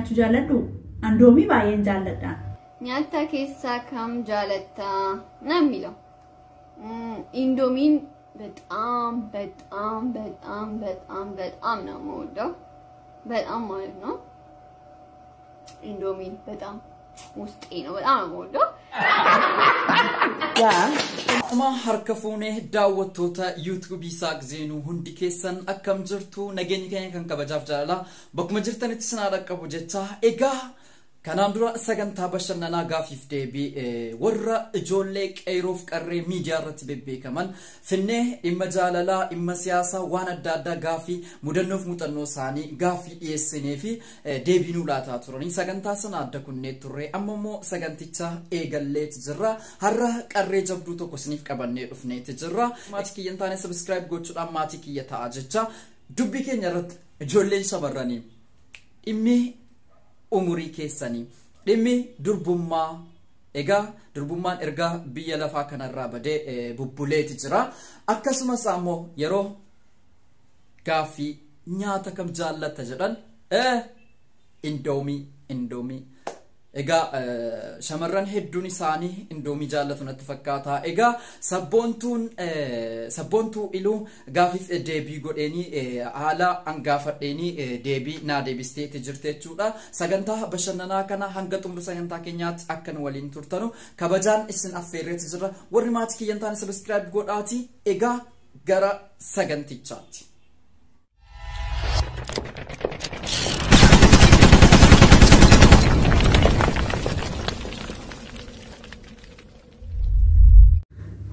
nyaachuu jaalladhu? Indoomii baay'een jaalladha. Nyaata keessaa kam jaalatta ነው የሚለው። ኢንዶሚን በጣም በጣም በጣም በጣም በጣም ነው የምወደው። በጣም ማለት ነው። ኢንዶሚን በጣም ውስጤ ነው። በጣም ነው የምወደው። Akkuma harka fuunee daawwattoota yuutuubii Isaaq Zeenuu hundi keessan akkam jirtu? Nageenyi keenya kan kabajaaf jaalalaa bakkuma jirtanitti sinaa dhaqqabu jecha. Egaa kanaan dura sagantaa bashannanaa gaafiif deebii warra ijoollee qeeroof qarree miidiyaa irratti bebbeekaman finnee dhimma jaalalaa, dhimma siyaasaa, waan adda addaa gaafii mudannoof muuxannoo isaanii gaafii dhiyeessinee fi deebii nuu laataa turanii sagantaa sana adda kunnee turre. Amma immoo saganticha eegalleeti jirra. Har'a qarree jabduu tokko isiniif qabannee dhufneeti jirra. Maatii kiyya hin taane subscribe gochuudhaan maatii kiyya ta'a jecha. Dubbii keenya irratti, ijoolleen shamarranii, dhimmi umurii keessanii, dhimmi durbummaa, egaa durbummaan ergaa biyya lafaa kanarraa badee bubbuleeti jira. Akkasumas ammoo yeroo gaaffii nyaata kam jaallatta jedhan indoomii, indoomii. Egaa shamarran hedduun isaanii indoomii jaallatu natti fakkaata. Egaa sabboontuu iluu gaafiif deebii godheenii haala hangaafadheenii deebii naa deebisteeti jirti jechuudha. Sagantaa bashannanaa kana hanga xumura sagantaa keenyaatti akka nu waliin turtanu kabajaan isin affeerreeti jira. Warri maatii kiyyan taane subscribe godhaati. Egaa gara sagantichaatti.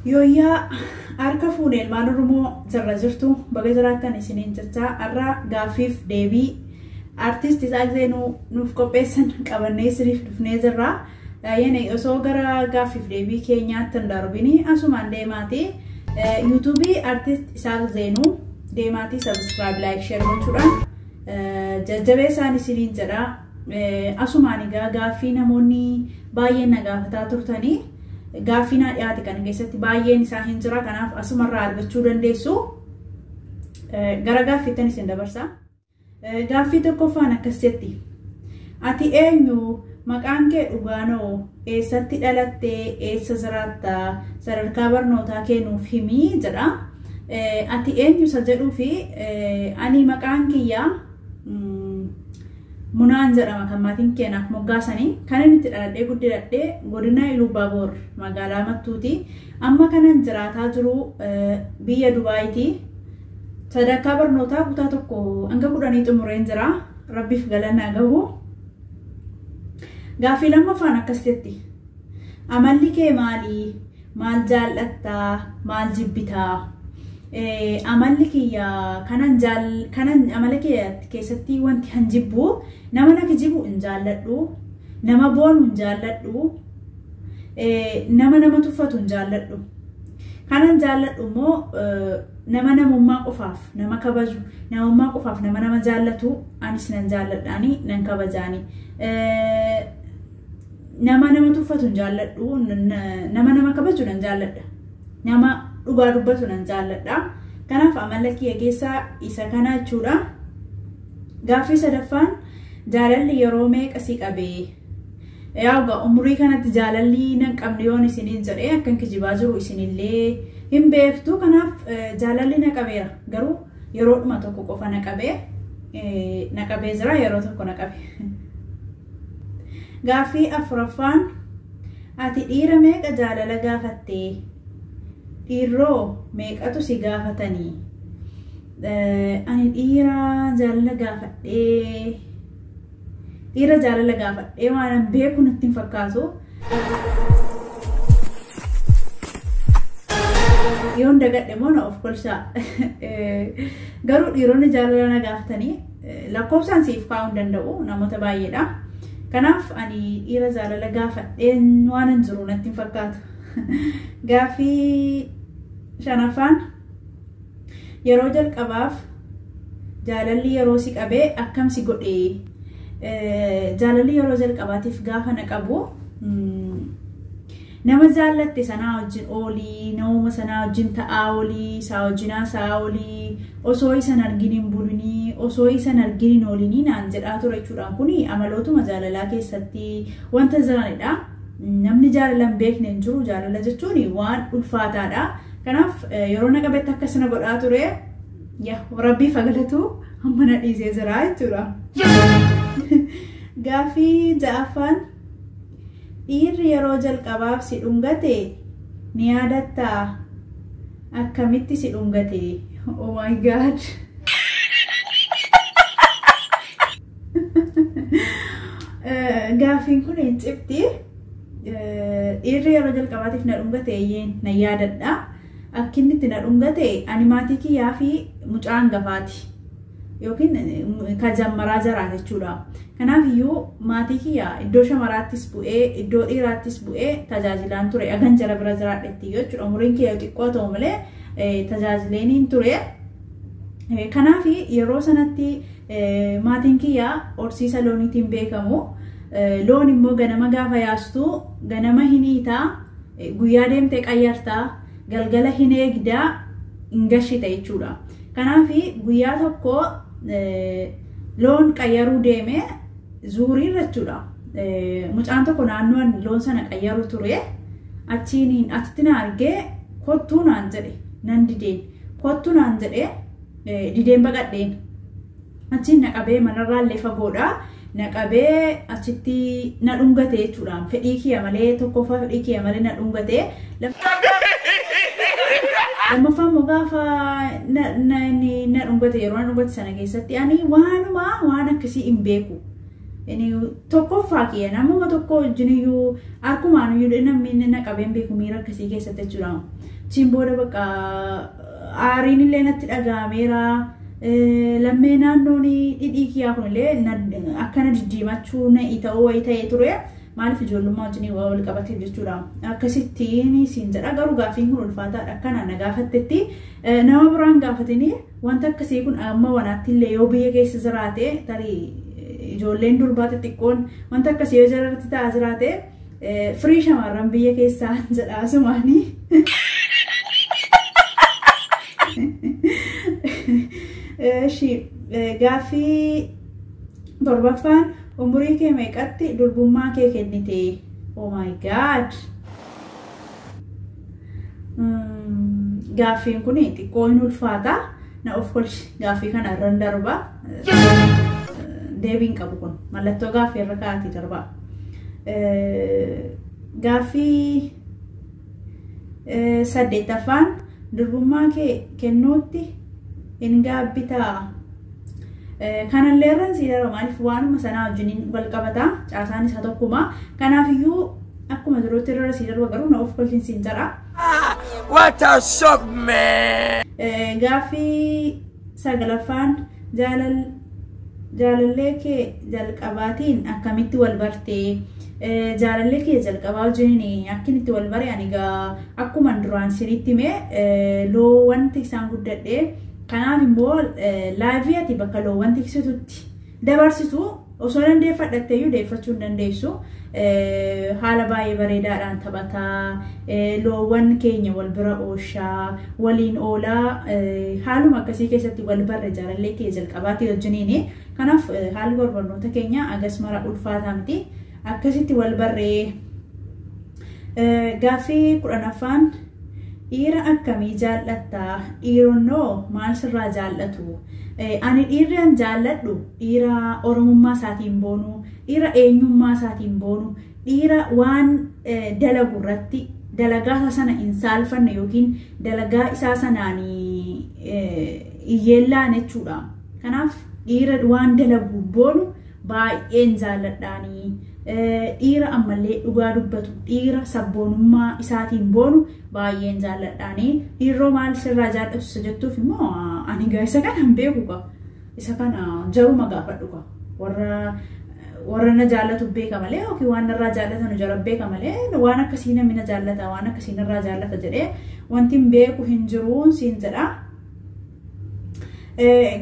Yooyyaa, harka fuunee ilmaan Oromoo jirra jirtu, baga jiraattan isiniin jechaa, har'a gaaffiif deebii artist Isaaq Zeenuu nuuf qopheessan qabannee isiniif dhufnee jirra. Yene osoo gara gaaffiif deebii keenyaatti hin darbini asumaan deemaati yuutuubii artist Isaaq Zeenuu deemaatii subscribe, like, share gochuudhaan jajjabeessaan isiniin jedha. Asumaan egaa gaaffii namoonni baay'een na gaafataa turtanii gaaffii naa dhiyaate kana keessatti baay'een isaa hin jira, kanaaf asumarraa argachuu dandeessu. Gara gaaffiittan isin dabarsa. Gaaffii tokkoffaan akkas jetti. Ati eenyu? Maqaan kee dhugaanoo? Eessatti dhalattee? Eessa jiraattaa? Sadarkaa barnootaa kee nuuf himii jedha. Ati eenyu isa jedhuu fi ani maqaan kiyyaa Munaan jedhama, kan maatiin keenyaaf moggaasanii. Kan inni itti dhaladhee guddadhee godina Iluu magaalaa Mattuuti. Amma kanan jiraataa jiru biyya Dubaayiiti. Sadarkaa barnootaa kutaa 1 hanga 10 xumureen jira. Rabbiif galanaa gahu. Gaaffii lammaffaan akkas jetti. Amalli kee maali? Maal jaallattaa? Maal jibbitaa? Amalli kiyya kanan jaal kanan amala kiyya keessatti wanti han jibbu, nama na kijibu hin jaalladhu, nama boonu hin jaalladhu, nama nama tuffatu hin jaalladhu. Kanan jaalladhu immoo nama namummaa qofaaf nama kabaju, namummaa qofaaf nama nama jaallatu anis nan jaalladhaani, nan kabajaani. Nama nama tuffatu hin jaalladhu, nama nama kabaju nan jaalladha. Nama dhugaa dubbatu nan jaalladha. Kanaaf amala kiyya keessaa isa kana jechuudha. Gaaffii sadaffaan, jaalalli yeroo meeqa si qabee? Yaa egaa umurii kanatti jaalalli nan qabne yoon isiniin jedhee akkan kijibaa jiru isinillee hin beektu. Kanaaf jaalalli na qabeera. Garuu yeroodhuma tokko qofa na qabee, na qabee jira, yeroo tokko na qabe. Gaaffii afuraffaan, ati dhiira meeqa jaalala gaafattee? Dhiirroo meeqatu si gaafatanii? Ani dhiira jaalala gaafadhee waan beeku natti hin fakkaatu. Yoon dagadhe immoo na of kolchaa. Garuu dhiironni jaalala na gaafatanii lakkoofsaan siif kaa'uu hin danda'u, namoota baay'eedha. Kanaaf ani dhiira jaalala gaafadheen waan hin jiru natti hin fakkaatu. Gaaffii shanaffaan, yeroo jalqabaaf jaalalli yeroo si qabee akkam si godhee? Jaalalli yeroo jalqabaatiif gaafa na qabu Nama jaallatte sanaa wajjin oolii, nama sanaa wajjin ta'aa oolii, isaa wajjin haasa'aa oolii, osoo isan argin hin bulinii, osoo isan argin hin oolinii naan jedhaa ture jechuudha. Kuni amalootuma jaalalaa keessatti wanta jiranidha. Namni jaalala hin beekne hin jiru. Jaalala jechuun waan ulfaataadha. Kanaaf yeroo na qabetti akkasina godhaa ture. Rabbiif galatu amma na dhiisee jira jechuudha. Gaaffii ja'affaan dhiirri yeroo jalqabaaf si dhungate ni yaadattaa? Akkamitti si dhungate? Oh my god. Gaaffiin kun hin cibdi. Dhiirri yeroo jalqabaatiif na dhungate eeyyeen na yaadadha. Akki inni itti na dhungate ani maatii kiyyaa fi mucaa hangafaati. Yookiin kan jammaraa jaraa jechuudha. Kanaaf iyyuu maatii kiyya iddoo shamaraattis bu'ee iddoo dhiiraattis bu'ee tajaajilaan ture. Agan jara bira jiraadhetti jechuudha. Umuriin kiyya xiqqoo ta'u malee tajaajileeniin ture. Kanaaf yeroo sanatti maatiin kiyya horsiisa looniitiin beekamu. Loon immoo ganama gaafa yaastu ganama hin hiitaa, guyyaa deemtee qayyartaa, galgala hin eegdaa, hin gashita jechuudha. Kanaaf guyyaa tokko loon qayyaruu deeme zuuriirra jechuudha. Mucaan tokko naannoon loon sana qayyaru ture. Achiin achitti na argee kottuu naan jedhe nan dideen. Kottuu naan jedhe dideen baqadheen. Achiin na qabee manarraallee fagoodha. Na qabee achitti na dhungate jechuudha. Fedhii kiyya malee tokkoffaa fedhii kiyya malee na dhungate. Lammaffaa immoo gaafa na dhungate yeroo na dhungate sana keessatti ani waanuma waan akkasii hin beeku. Tokkoffaa kiyya namuma tokko wajjin iyyuu akkumaan iyyuu namni na qabee hin beeku miira akkasii keessatti jechuudha. Achiin booda bakka aariin illee natti dhaga'ameera. Lammee naannoon dhidhii kiyyaa kunillee akkana diddiimachuu na'i ta'uu wayii ta'ee ture. Maaliif ijoollummaa wajjin waa wal qabateef jechuudha. Akkasittiin siin jedha garuu gaaffiin kun ulfaataadha. Akkana na gaafattetti nama biraan gaafatanii wanta akkasii kun amma wanaatti illee yoo biyya keessa jiraate tarii ijoolleen durbaa xixiqqoon wanta akkasii yoo jararratti ta'aa jiraate firii shamarran biyya keessaa jedha asumaanii. Gaaffii torbaffaan umurii kee meeqatti durbummaa kee kennite? Oh my god. Gaaffiin kun xiqqoo hin ulfaata. Na of kolchi gaaffii kana irran darba. Deebiin qabu kun mallattoo gaaffii irra kaa'atii darba. Gaaffii saddeettaffaan durbummaa kee kennuutti hin gaabbitaa? Kanallee irran sii darba maaliif waanuma sanaa wajjin wal qabata caasaan isaa tokkuma. Kanaafiyyuu akkuma jirutti irra sii darba garuu na of kolchiin siin jedha. What a shock, man! Gaaffii sagalaffaan jaalallee kee jalqabaatiin akkamitti wal bartee? Jaalallee kee jalqabaa wajjin akkamitti wal bare? Ani egaa akkuma duraan sinitti hime loowwan tiksaan guddadhee. Kanaaf immoo laayivii ati bakka loowwan tiksitutti dabarsitu osoo dandeeffadhattee iyyuu deeffachuu hin dandeessu. Haala baay'ee bareedaadhaan taphataa, loowwan keenya wal bira ooshaa, waliin oolaa, haaluma akkasii keessatti wal barre jaalallee kee jalqabaatii wajjiniini. Kanaaf haalli barnoota keenya agas mara ulfaataa miti. Akkasitti wal barree. Gaaffii kudhanaffaan dhiira akkamii jaallattaa? Dhiironnoo maal sirraa jaallatu? Ani dhiirri an jaalladhu dhiira oromummaa isaatiin boonu, dhiira eenyummaa isaatiin boonu, dhiira waan dalagu irratti dalagaa isaa sana hin saalfanne yookiin dalagaa isaa sanaan hiyyeellaan jechuudha. Kanaaf dhiira waan dalagu boonu baay'een jaalladhaanii. Dhiira ammallee dhugaa dubbatu, dhiira sabboonummaa isaatiin boonu baay'een jaalladhaanii. Dhiirroo maal sirraa jaallatu isa jettuuf immoo ani egaa isa kana hin beeku gaa. Isa kana jaruma gaafadhu gaa. Warra na jaallatu beeka malee yookiin waan narraa jaallatan jara beeka malee waan akkasii namni na jaallata waan akkasii narraa jaallata jedhee wanti hin beeku hin jiruun siin jedha.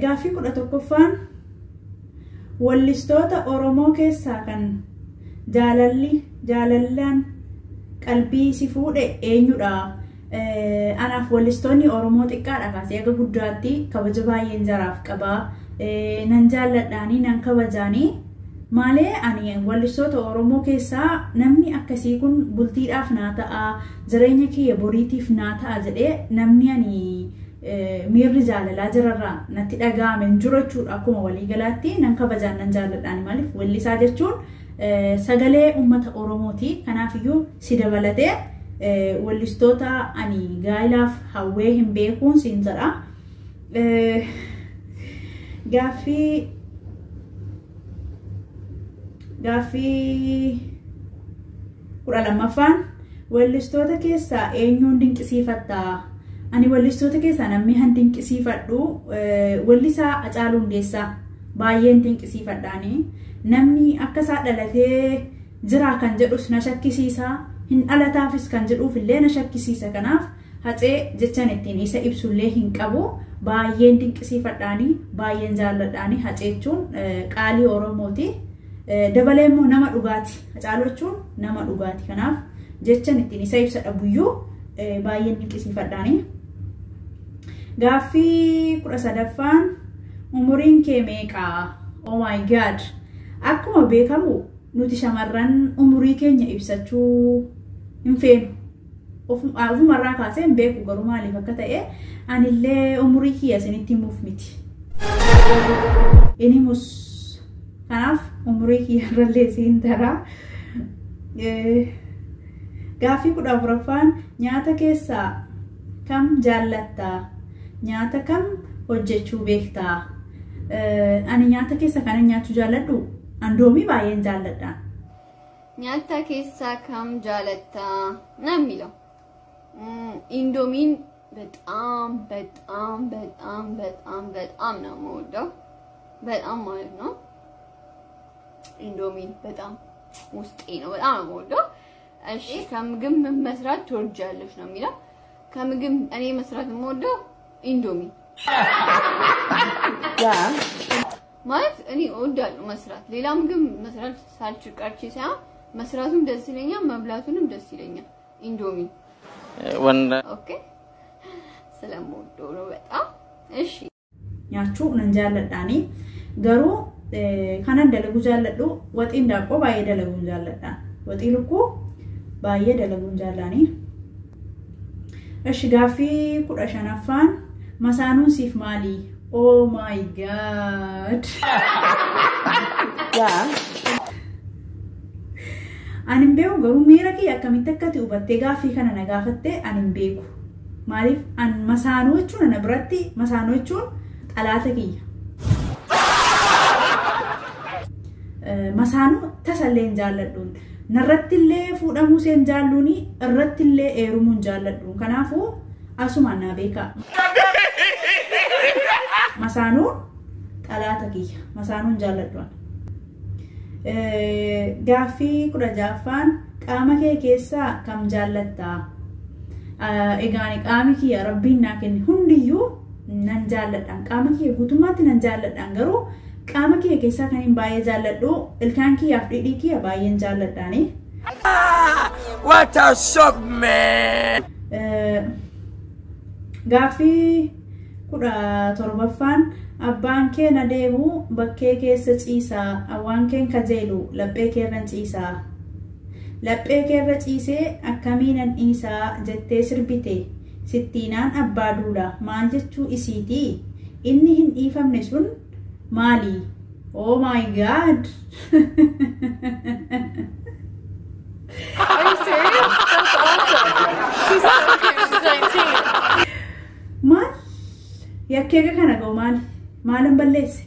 Gaaffii 11ffaan wallistoota Oromoo keessaa kan jaalallaan qalbii si fuudhe eenyudha? Anaaf wallistoonni Oromoo xiqqaadha kaasee aga guddaatti kabaja baay'een jaraaf qabaa. Nan jaalladhaanii nan kabajaanii malee ani wallistoota Oromoo keessaa namni akkasii kun bultiidhaaf naa ta'a, jireenya kiyya boriitiif naa ta'a jedhee namni ani miirri jaalalaa jirarraa natti dhaga'ame hin jiru jechuudha. Akkuma waliigalaatti nan kabajaan nan jaalladhaani maaliif wallisaa jechuun sagalee uummata Oromooti. Kanaafiyyuu si dabalatee wallistoota ani gaa'ilaaf hawwee hin beekuun siin jedha. Gaaffii 12ffaan wallistoota keessaa eenyuun dinqisiifattaa? Ani wallistoota keessaa namni han dinqisiifadhu wallisaa Hacaaluu Hundeessaa baay'een dinqisiifadhaani. Namni akka isaa dhalatee jira kan jedhus na shakkisiisa, hin dhalataafis kan jedhuuf illee na shakkisiisa. Kanaaf Hacee jechan ittiin isa ibsullee hin qabu. Baay'een dinqisiifadhaani, baay'een jaalladhaani. Hacee jechuun qaalii Oromooti. Dabalee immoo nama dhugaati. Hacaaluu jechuun nama dhugaati. Kanaaf jechan ittiin isa ibsa dhabuyyuu baay'een dinqisiifadhaani. Gaaffii 13ffaan umuriin kee meeqaa? Oh my god! Akkuma beekamu nuti shamarran umurii keenya ibsachuu hin feenu. Ofumarraa kaasee hin beeku garuu maaliif akka ta'e anillee umurii kiyya isinitti himuuf miti. Inni kanaaf umurii kiyya irrallee siin taraa. Gaaffii 14ffaan nyaata keessaa kam jaallattaa? Nyaata kam hojjechuu beektaa? Ani nyaata keessa kanan nyaachuu jaalladhu andoomii baay'een jaalladha. Nyaata keessaa kam jaalattaa ነው የሚለው። ኢንዶሚን በጣም በጣም በጣም በጣም በጣም ነው የምወደው። በጣም ማለት ነው። ኢንዶሚን በጣም ውስጤ ነው። በጣም ነው የምወደው። እሺ ከምግብ ምን መስራት ትወጃለሽ ነው የሚለው። ከምግብ እኔ መስራት የምወደው ኢንዶሚ ማለት እኔ እወዳለሁ መስራት። ሌላ ምግብ መስራት ሳልችል ቀርቼ ሳይሆን መስራቱም ደስ ይለኛል፣ መብላቱንም ደስ ይለኛል። ኢንዶሚ okay ስለምወደው ነው በጣም። እሺ Nyaachuu nan jaalladhaani. Garuu kanan dalaguu jaalladhu waxiin daabboo baay'ee dalaguun jaalladha. Waxii lukkuu baay'ee dalaguun jaallaani. Ishi gaaffii 15ffaan masaanuun siif maali? Oh my god! Ani hin beeku garuu miira kiyya akkamitti akka ati hubattee gaaffii kana na gaafatte ani hin beeku. Maaliif an masaanuu jechuun ana biratti masaanuu jechuun xalaata kiyya. Masaanuu tasallee hin jaalladhuun. Narratti illee fuudhamuu hin jaalluuni, irratti illee heerumuu hin jaalladhuun. Kanaafuu asumaan naa beekaa. Masaanuun xalaata kiyya. Masaanuu hin jaalladhuun. Gaaffii 16ffaan qaama kee keessaa kam jaallattaa? Egaa qaami kiyya rabbiin naa kenne hundiyyuu nan jaalladhaan. Qaama kiyya guutummaatti nan jaalladhaan garuu qaama kiyya keessaa kan hin baay'ee jaalladhu ilkaan kiyyaaf dhidhii kiyya baay'een jaalladhaani. What a shock, man! Gaaffii 17ffaan abbaan kee na deemu bakkee keessa ciisaa, awwaan keen kajeelu laphee keerra ciisaa. Laphee keerra ciisee akkamiinan dhiisaa jettee sirbite sittiinaan abbaa duula maal jechuu isiitii? Inni hin dhiifamne sun maali? Oh my god! Are you serious? That's awesome. She's so cute. She's 19. Maal? Yakkeega kana ga'u maali? Maalan balleesse?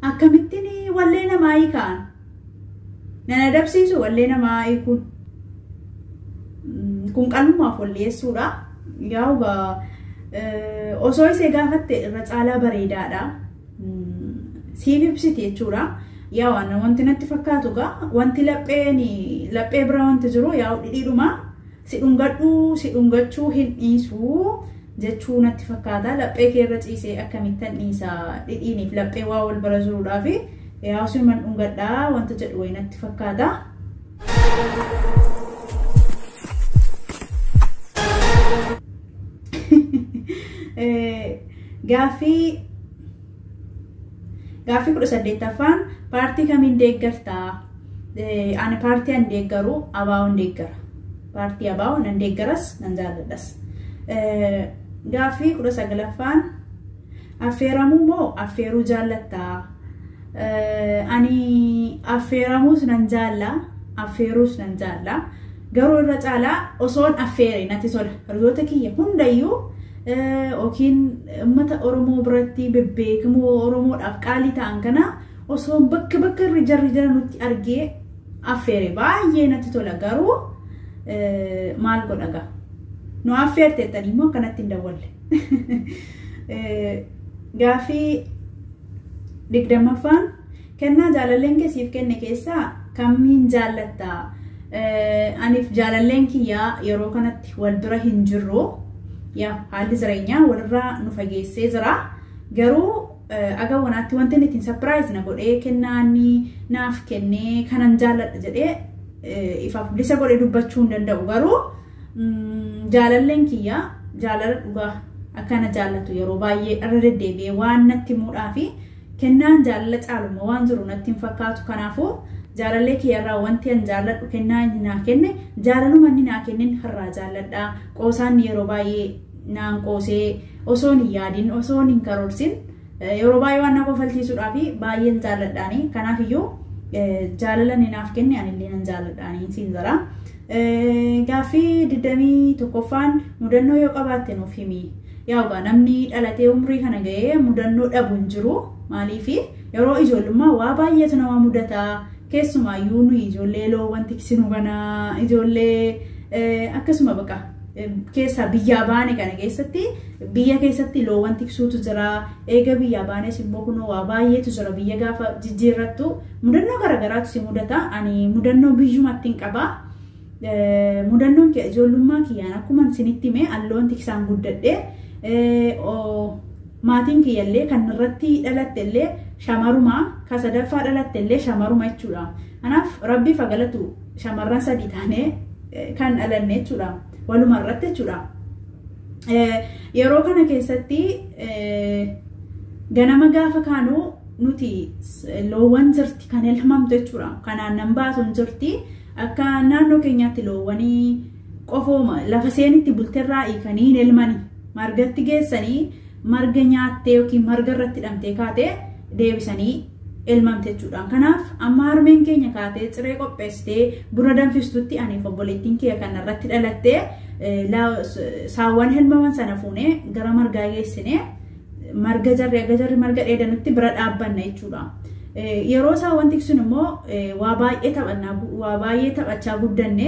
Akkamittiin wallee namaa hiikaan? Nan adabsiisu wallee namaa hiikuun. Kun qalmumaaf walleessuudha. Yaa'u gaa osoo isee gaafatte irra caalaa bareedaadha. Siif ibsiti jechuudha. Yaa'u ana wanti natti fakkaatu gaa wanti laphee bira wanti jiru yaa'u dhidhiidhuma si dhungadhuu si dhungachuu hin dhiisuu jechuu natti fakkaata. Laphee keerra ciisee akkamittan dhiisaa dhidhiiniif laphee waa wal bira jiruudhaaf yaa'u siman dhungadhaa wanta jedhu wayi natti fakkaata. Gaaffii 18ffaan paartii kamiin deeggartaa? Ani paartii an deeggaru ABO'n deeggara. Paartii ABO nan deeggaras nan jaalladhas. Gaaffii 19ffaan affeeramuu moo affeeruu jaallattaa? Ani affeeramuus nan jaalla, affeeruus nan jaalla. Garuu irra caalaa osoon affeere natti tola. Hiriyoota kiyya hundayyuu yookiin uummata Oromoo biratti bebbeekamoo Oromoodhaaf qaalii ta'an kana osoon bakka bakka irra jarri jara nutti argee affeere baay'ee natti tola. Garuu maal godha gaa? Nu affeerteettanii immoo akkanatti hin dawwalle. Gaaffii 20ffaan kennaa jaalalleen kee siif kenne keessaa kamiin jaallattaa? Aniif jaalalleen kiyyaa yeroo kanatti wal bira hin jirru. Yaa haalli jireenyaa walirraa nu fageessee jira. Garuu aga wanaatti wanti inni ittiin sapiraayiz na godhee kennaa inni naaf kennee kanan jaalladha jedhee ifaaf bilisa godhee dubbachuu hin danda'u. Garuu jaalalleen kiyyaa jaalala dhugaa akkana jaallatu yeroo baay'ee irra deddeebi'ee waan natti himuudhaa fi kennaan jaalala caaluma waan jiru natti hin fakkaatu. Kanaafuu jaalallee kiyyarraa wanti an jaalladhu kennaa inni naa kenne jaalaluma inni naa kennin har'aa jaalladha. Qoosaan yeroo baay'ee naan qoosee osoon hin yaadin osoon hin karoorsin yeroo baay'ee waan na kofalchiisuudhaa fi baay'een jaalladhaani. Kanaafiyyuu jaalala inni naaf kenne anillee nan jaalladhaani siin jira. Gaaffii 21ffaan mudannoo yoo qabaatte nuuf himi. Yaa namni dhalatee umrii kana ga'ee mudannoo dhabu hin jiru. Maaliif yeroo ijoollummaa waa baay'eetu nama mudata. Keessumaayyuu nuyi ijoollee loowwan tiksinu kana ijoollee akkasuma baqa keessaa biyyaa baane kana keessatti biyya keessatti loowwan tiksuutu jira. Eega biyyaa baanes immoo kunoo waa baay'eetu jira. Biyya gaafa jijjiirrattu mudannoo garaagaraatu si mudata. Ani mudannoo biyyumatti hin qaba. Mudannoon ijoollummaa kiyyaan akkuma isinitti hime alloon tiksaan guddadhe. Maatiin kiyyallee kan irratti dhalatte illee shamaruma, kan sadaffaa dhalatte illee shamaruma jechuudha. Kanaaf rabbi fagalatu shamarran sadii taanee kan dhalanne jechuudha. Waluma irratti jechuudha. Yeroo kana keessatti ganama gaafa kaanuu nuti loowwan jirti kan elmamtu jechuudha. Kan aannan baatu jirti. Akka naannoo keenyaatti loowwanii qofooma lafa seenitti bulteerraa hiikanii hin elmani. Margatti geessanii marga nyaattee yookiin marga irratti hidhamtee kaatee deebisanii elmamte jechuudha. Kanaaf amma harmeen keenya kaatee ciree qopheessitee buna danfistutti aniif obboleettiin kiyya kan irratti dhalattee saawwan elmaman sana fuunee gara margaa geessinee marga jarri aga jarri marga dheedanutti bira dhaabbanna jechuudha. Yeroo saawwan tiksun immoo waa baay'ee taphachaa guddanne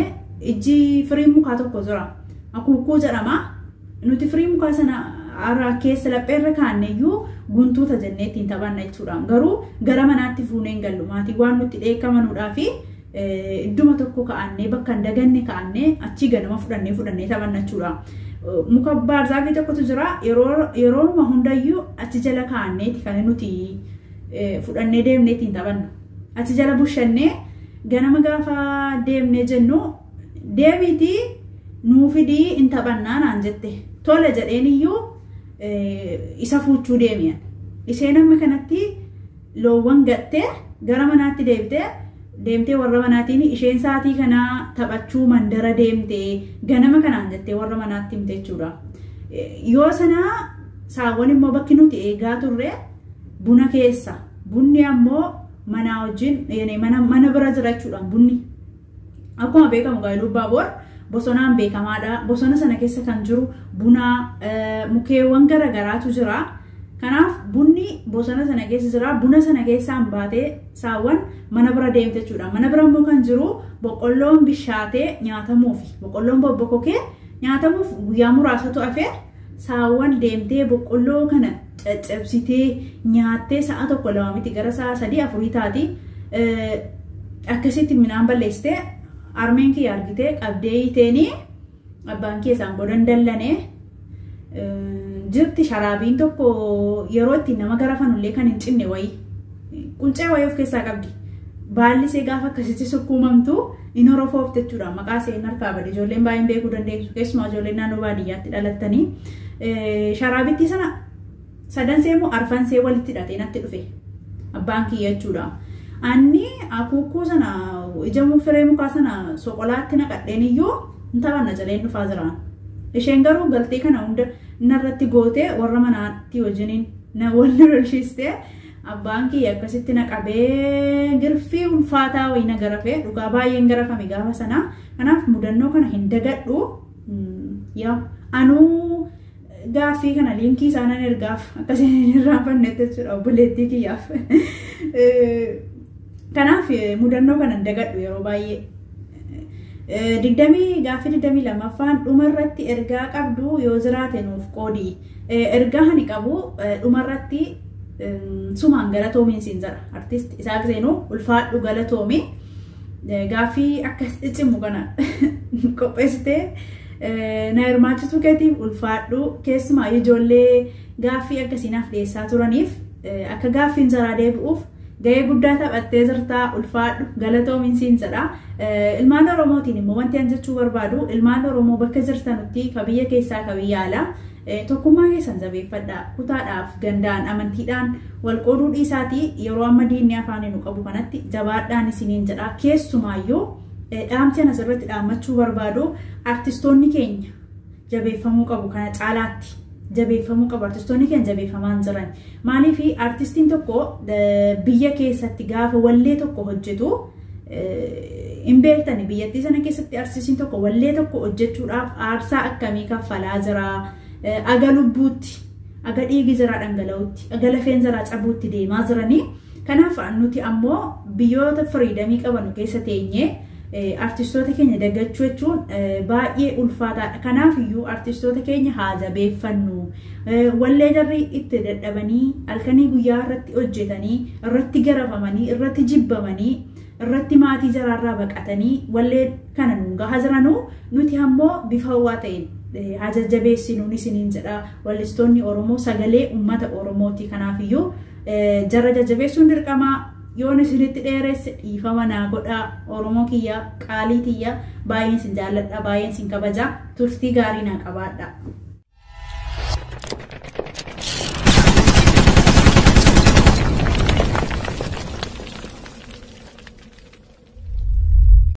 ijji firii mukaa tokko jira. Akuukkuu jedhama. Nuti firii mukaa sana har'a keessa lapheerra kaanne iyyuu guntuuta jennee ittiin taphanna jechuudha. Garuu gara manaatti fuunee hin gallu. Maatii waan nutti dheekkamanuudhaa fi idduma tokko kaa'annee bakka hin daganne kaa'annee achii ganama fudhannee taphanna jechuudha. Muka baarzaafii tokkotu jira. Yeroonuma hundayyuu achi jala kaa'anneeti kan nuti fudhannee deemnee ittiin taphannu. Achi jala bushannee ganama gaafa deemnee jennu deebiitii nuu fidii hin taphannaa naan jette. Tole jedheen iyyuu isa fuuchuu deemiyan. Isheen amma kanatti loowwan gattee gara manaatti deebitee deemtee warra manaatiin isheen sa'aatii kanaa taphachuu mandara deemtee ganama kanaan jettee warra manaatti himte jechuudha. Yoo sanaa saawwan immoo bakki nuti eegaa turre buna keessa. Bunni ammoo manaa wajjin mana bira jira jechuudha bunni. Akkuma beekamu Iluu Abbaaboor bosonaan beekamaadha. Bosona sana keessa kan jiru buna mukeewwan garaagaraatu jira. Kanaaf bunni bosona sana keessa jira. Buna sana keessaan baatee saawwan mana bira deemte jechuudha. Mana bira immoo kan jiru boqqolloon bishaatee nyaatamuufi. Boqqolloon bobbokokee nyaatamuuf guyyaa muraasatu hafe saawwan deemtee boqqolloo kana caccabsitee nyaattee sa'a 1 2 miti gara sa'a 3 4 taati. Akkasitti midhaan balleessitee harmeen kiyya argitee qabdee hiiteenii abbaan kiyya isaan godhan dallanee jirti sharaabiin tokko yeroo ittiin nama garafanullee kan hin cinne wayii quncee wayii of keessaa qabdi. Baalli ishee gaafa akkasitti sukkuumamtu in horofoofte jechuudha. Maqaa ishee hin harkaa bade ijoolleen baay'een beekuu dandeessu. Keessumaa ijoolleen naannoo baadiyyaatti dhalattanii sharaabittii sana Sadansee moo arfansee walitti hidhatee natti dhufe abbaan kiyya jechuudha. Anni akuukkuu sana ija firee mukaa sana soqolaatti naqadheen iyyuu hin taphanna jaleen dhufaa jira. Isheen garuu galtee kana hunda narratti gootee warra manaatti wajjiniin na wal lolchiistee abbaan kiyya akkasitti na qabee girfii ulfaataa wayii na garafee dhugaa baay'een garafame gaafa sana. Kanaaf mudannoo kana hin dagadhu. Yaa anuu gaaffii kana liinkii isaanan ergaaf akkasiin hin irraanfannetti jechuudha obboleettii kiyyaaf. Kanaaf mudannoo kana hin dagadhu yeroo baay'ee. Gaaffii 22ffaan dhumarratti ergaa qabdu yoo jiraate nuuf qoodi. Ergaa ani qabu dhumarratti sumaan galatoomiin siin jira. Artist Isaaq Zeenuu ulfaadhu galatoomi. Gaaffii akkas cimu kana qopheessitee na hirmaachisuu keetiif ulfaadhu. Keessumaa ijoollee gaaffii akkasii naaf dhiyeessaa turaniif akka gaaffiin jaraa deebi'uuf gahee guddaa taphattee jirtaa ulfaadhu galatoomiin siin jedha. Ilmaan Oromootiin immoo wanti an jechuu barbaadu ilmaan Oromoo bakka jirtanutti ka biyya keessaa ka biyya alaa tokkummaa keessan jabeeffadhaa. Kutaadhaaf gandaan amantiidhaan wal qooduu dhiisaatii yeroo amma diinni afaan nu qabu kanatti jabaadhaan isiniin jedha. Keessumaayyuu dhaamsi an asirratti dhaammachuu barbaadu artistoonni keenya jabeeffamuu qabu kana caalaatti. Jabeeffamuu qabu. Artistoonni keenya jabeeffamaa hin jiran. Maaliif artistiin tokko biyya keessatti gaafa wallee tokko hojjetu hin beektani. Biyyattii sana keessatti artistiin tokko wallee tokko hojjechuudhaaf aarsaa akkamii kaffalaa jira. Aga lubbuutti, aga dhiigi jiraa dhangala'utti, aga lafeen jiraa cabuutti deemaa jiranii. Kanaaf nuti ammoo biyyoota firiidamii qabanu keessa teenyee artistoota keenya dagachuu jechuun baay'ee ulfaataadha. Kanaaf iyyuu artistoota keenya haa jabeeffannu. Wallee jarri itti dadhabanii halkanii guyyaa irratti hojjetanii, irratti garafamanii, irratti jibbamanii, irratti maatii jaraarraa baqatanii wallee kana nuun gahaa jiranuu nuti ammoo bifa hawwaa ta'een haa jajjabeessinuun isiniin jedha. Wallistoonni Oromoo sagalee uummata Oromooti. Kanaaf iyyuu jara jajjabeessuun dirqamaa. Yoon isinitti dheeresse dhiifama naa godhaa. Oromoo kiyya qaalii tiyya baay'een isin jaalladha, baay'een isin kabaja. Turtii gaarii naa qabaadha.